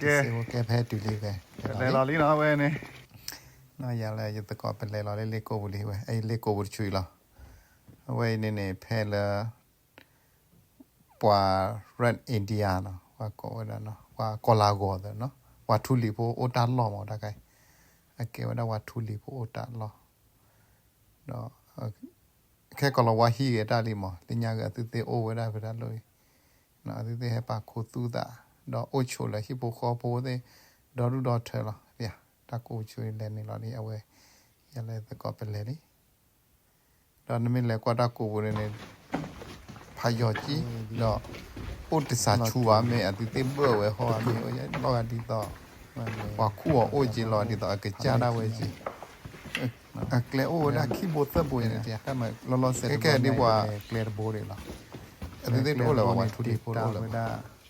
ကဲ, ကဲ ဖဲတုၤလံဝဲ, ပလဲၤလီၤလံနီၤ အဝဲန့ၣ်, နီၢ်ယၤလၢယသကိး ပလဲၤလီၤလၢလ့ကိၣ်ပူၤလံဝဲ, အလ့ကိၣ်ပူၤတဆူအံၤလီၤ. အဝဲအံၤန့ၣ်န့ၣ် ဖဲလၢ ပှၤ Red Indian နီၤ, ပှၤကိးဝဲဒၣ်နီၤ, ပှၤကီၤလၤဂီၤသနီၤ, ပှၤထူလံၤဖိအိၣ်တၢ်လီၢ်မး တၢ်ခါအံၤ, အကဲဝဲဒၣ်ပှၤထူလံၤဖိအိၣ်တၢ်လီၢ်, ဒီး ခဲကီၤလၤဝါဟံၣ်ဂ့ၤတၢ်လံမး, လၢညါဂ့ၤ အသုသ့ၣ်အိၣ်ဝဲဒၣ်ဖဲတၢ်လီၢ်အံၤ, အသုသ့ၣ်ဟဲပာ်ခူသူၣ်သး, ဒီးအိၣ်ဆိးလၢဟံၣ်ဖိဃီဖိသ့ၣ်, ဒီဒူၣ်ဒီထၢလီၤ. တၢ်ကိၣ်ပူၤဆူလဲၤန့ၣ်လီၤလံ အဝဲ, ယၤလၢသကိးပလဲၤလံ. ဒီးနမ့ၢ်လဲၤကွၢ်တၢ်ကိၣ်ပူၤန့ၣ်န့ၣ် ဖးယီၤကံ, ဒီး အိၣ်တစးဆူဘၣ် မ့ၢ်အသုသ့ၣ်ဘၢၣ်ဝဲဟီ မ့ၢ်လီၤဂာ်ဒ်သိး ပှၤခူၣ်အီၤအိၣ်က့ၤလီၤ ဒ်သိးအကစၢ်ဒၣ်ဝဲက့ၤ, အကျဲအိၣ်ဝဲဒၣ်ခံဘိသၢဘိန့ၣ်, လီၤလီၤဆဲးဆဲး ကဲဒ်ပှၤကျဲတဘိန့ၣ်လီၤ. အသုသ့ၣ်တအိၣ်လၢၤဘၣ် ထူလံၤဖိတအိၣ်လၢၤဘၣ်.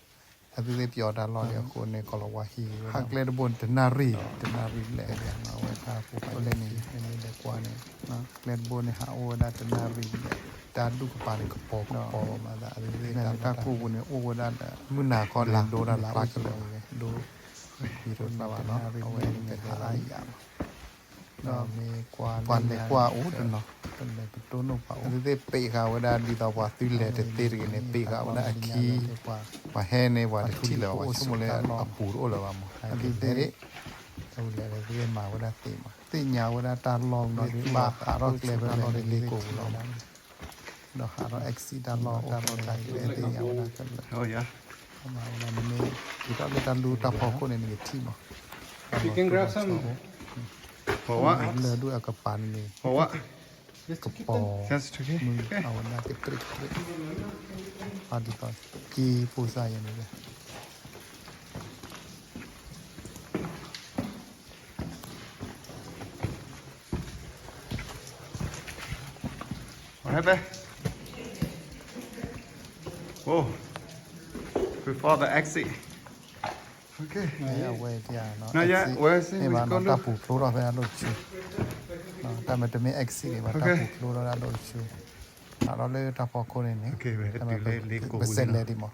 အသုသ့ၣ်ပျီတၢ်လီၢ်လံအဃိန့ၣ် ကီၤလၤဝါဟံၣ်ဂ့ၤဝဲဒၣ်, ဟးကျဲတဘိန့ၣ် တနၣ်ရံၣ်, တနၣ်ရံၣ်ဘျဲၣ်, အဝဲတၢ်ဖိပာ်လၢန့ၣ် နမ့ၢ်လဲၤကွၢ်န့ၣ်, ကျဲတဘိန့ၣ် ဟးအိၣ်ဝဲဒၣ်တနၣ်ရံၣ်ဘျဲၣ်, တၢ်ဒူၣ်ကပၤန့ၣ်ကပီၤကပီၤမးသး, အသုသ့ၣ်တၢ်ကိၣ်ပူၤန့ၣ် အိၣ်ဝဲဒၣ်ဒီး မုၢ်နၤခီန့ၣ် ဒိတၢ်လၢ်ကလၢာ်, ဒိ, ဒိတၢ်ဘၣ်နီၤ, အဝဲန့ၣ်ဟးအါယၤလီၤ. ဒီးမ့ၢ်ပှၤလဲၤကွၢ်အိၣ်တနီၤ, ပလဲၤပတိၢ်နီၣ်ပှၤအိၣ်, အသုသ့ၣ်ပ့းဃာ်ဝဲဒၣ် ဒ်သိးပှၤသုလဲၤတသ့တဂ့ၤန့ၣ် ပ့းဃာ်ဝဲဒၣ်အခံ, ပှၤဟဲန့ၣ် ပှၤတထံၣ်လၢၤဘၣ်, ပှၤဆိကမိၣ်လၢအပူၤတအိၣ်လၢၤဘၣ်မး, အသုသ့ၣ် အဝဲလဲၤလၢသုသ့ၣ်မၤဝဲဒၣ်သ့မး, သ့ၣ်ညါဝဲဒၣ်တၢ်လီၢ်နီၤ, ဒ်ဘၣ်ဟးထီၣ်ကျဲဖဲလၢန့ၣ် လ့ကိၣ်ပူၤလီၤ, ဒီးဟးထီၣ် exit တၢ်လီၢ်အိၣ်ဖဲန့ၣ် သ့ၣ်ညါဝဲဒၣ်ခဲလၢာ်, မ့ၢ်က့ၤထီၣ်လၢတၢ်လူတၢ်ဖီခိၣ်န့ၣ် နကထံၣ်မး, တၢ်လီၢ်အိၣ်, လၢဒူၣ်အကပၤန့ၣ်န့ၣ် ကပီၤ, မုၢ်အဝဲဒၣ်ကတြ့ၣ်ကတြ့ၣ်, အဒ်သိးက့ဖိစၢ်ယဲန့ၣ်, What happened? Oh, we found the exit. Okay. အဝဲဒၣ်နီၤ, မ့ၢ်ဘၣ်နီၤ, တၢ်ပူၤဖျိထီၣ်ဖဲအဒိၣ်တဆူ, တၢ်မ့ၢ်တမ့ၢ် exit ဒံးဘၣ်, တၢ်ပူၤဖျိထီၣ်ဒၣ်ဒိၣ်တဆူ, ဟးထီၣ်လၢတၢ်ဖီခိၣ်န့ၣ်န့ၣ်, ပစဲးလဲၤဒံးမး,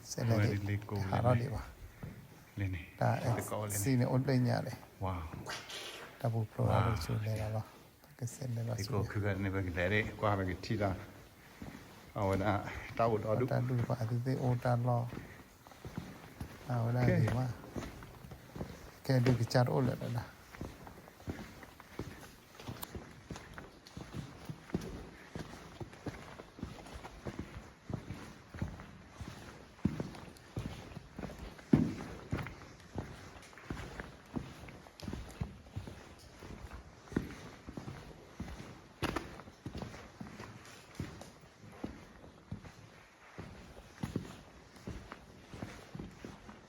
စဲးလဲၤဒံး, ဟးထီၣ်ဒံးဘၣ်, တၢ် exit န့ၣ် အိၣ်ဘျဲၣ်ညါဒံး, တၢ်ပူၤဖျိထီၣ်ဒိၣ်တဆူလဲၤလီၤလီၤ, ပကစဲးလဲၤလီၤဆူ, ပကလဲၤဒံး ကွၢ်ပကထံၣ်လီၤ, အဝဲဒၣ် တၢ်အိၣ်ဒီဒူၣ်, တၢ်ဒူၣ်တဖၣ် အသုသ့ၣ်အိၣ်တၢ်လီၢ်, အဝဲဒၣ်ဂ့ၤမး, ခဲဒုးကစၢ်တအိၣ်လၢၤဒီး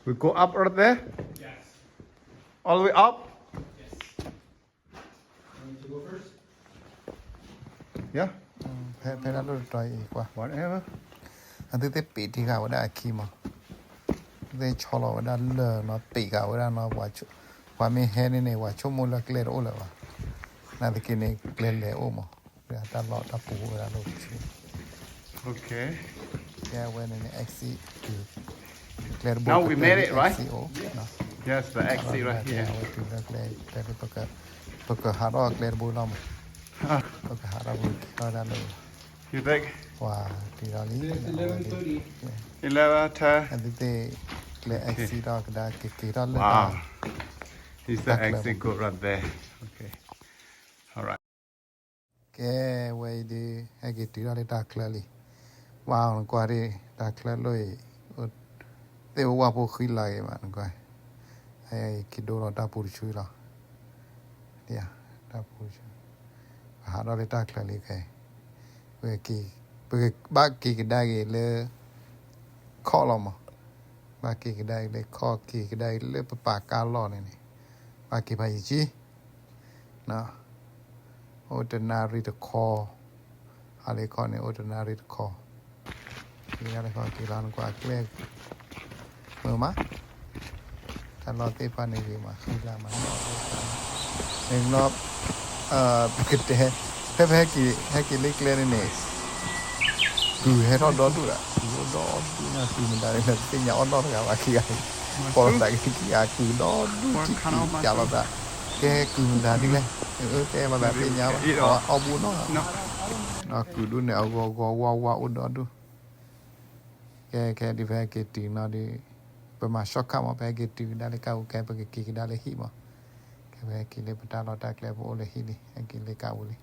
We go up right there? Yes. All the way up? Yes. Want me to go first? Yeah. ဖဲ ဖဲတၢ်လီၢ်တတီၤအံၤကွၢ်, whatever. အသုသ့ၣ်ပ့းတံၢ်ဃာ်ဝဲဒၣ်အခံမး, သုသ့ၣ်ဆီလီၤဝဲဒၣ်လၢာ်နီၤ, ပ့းဃာ်ဝဲဒၣ်နီၤ, ပှၤမ့ၢ်ဟဲန့ၣ်န့ၣ် ပှၤဆိကမိၣ်လၢကျဲတအိၣ်လၢၤဘၣ်, နာ်သက့န့ၣ် ကျဲလဲၤအိၣ်မး, တၢ်လီၢ်တၢ်ပူၤအိၣ်ဝဲဒၣ်လၢာ်တဆူ ကဲဝဲန့ၣ်န့ၣ် exit တုၤ, ကျဲတဘိ exit အိၣ်, အဝဲတုၤလၢကျဲ, ကျဲ ပကဟးထီၣ်ကျဲတဘိလီၤမး, ပကဟးထီၣ်ပကက့ၤထီၣ်ဒၣ်လၢ, ပှၤတုၤထီၣ်လံ, အသုသ့ၣ်ကျဲ exit ဒီးကဒါက့ၤက့ၤထီၣ်လၢတၢ်, ကဲဝဲအံၤဒုး ဟဲက့ၤတုၤထီၣ်လၢတၢ်ချၢလံ, ဝါအီၤနကွၢ်ဒၣ် တၢ်ချၢလီၢ်အံၤ, သ့ၣ်ဝဲဝၣ်ဖိဃံလၤဂ့ၤမးနကွၢ်, ဟဲက့ၤဒိလီၤတၢ်ပူၤတဆူလီၤ, တၢ်ပူၤတဆူ, ပဟးထီၣ်လၢတၢ်ချၢလံခဲအံၤ, ပကဘၣ်က့ၤကဒါက့ၤလၢ ခီၣ်လီၤမး, ဘၣ်က့ၤကဒါက့ၤလၢခီၣ် က့ၤကဒါက့ၤလၢပပာ်ကါလီၢ်န့ၣ်န့ၣ်, ဘၣ်က့ၤဖးယံာ်ကံ အိၣ်တနၣ်ရံၣ်တခီ, ဟးလၢခီၣ်န့ၣ် အိၣ်တနၣ်ရံၣ်တခီ, က့ၤလၢခီၣ်က့ၤလီၤနကွၢ်ကျဲ, မုာ်မး, တၢ်လီၢ်သ့ၣ်တဖၣ်န့ၣ်ဂ့ၤမး ဃံလၤမး, န့ၣ်လီၤ, ပကတဲ, ဖဲဖဲဟဲက့ၤလၢကျဲန့ၣ်န့ၣ်, ကုၢ်ဟဲထီၣ်ဒီဒူၣ်ဒၣ်, ကုၢ်အိၣ်ဒီဒူၣ်န့ၣ် ကုၢ်မတၤန့ၣ် လၢပသ့ၣ်ညါအီၣ်နီၣ်တဂၤဘၣ်ခံဂၤန့ၣ် ဖီၣ်လိာ်သးက့ၤခံဂၤ ကုာ်ဒီဒူၣ်ထံခံ ကးလိာ်သး, ကဲကုာ်မတၤဒ်လဲၣ်, အတဲလိာ်သးသ့ၣ်ညါဘၣ်, အီၣ်ဘူၣ်နီၤ, ဒီးကုာ်ဒူၣ်န့ၣ်အဂီၤဂီၤဝါဝါအိၣ်ဒီဒူၣ်, ကဲခဲဒ်ဖဲက့ၤတုၤနီၤဒီး, ပမၤ shortcut မး ဖဲက့ၤတုၤကဒါလၢကၢ်ပူၤ ကဲပကက့ၤကဒါလၢဟံၣ်မး, ကဲဖဲက့ၤလၢပတၢ်လီၢ်တၢ်ကျဲ ပအိၣ်လၢဟံၣ်လံ ဟဲက့ၤလၢကၢ်ပူၤလံ.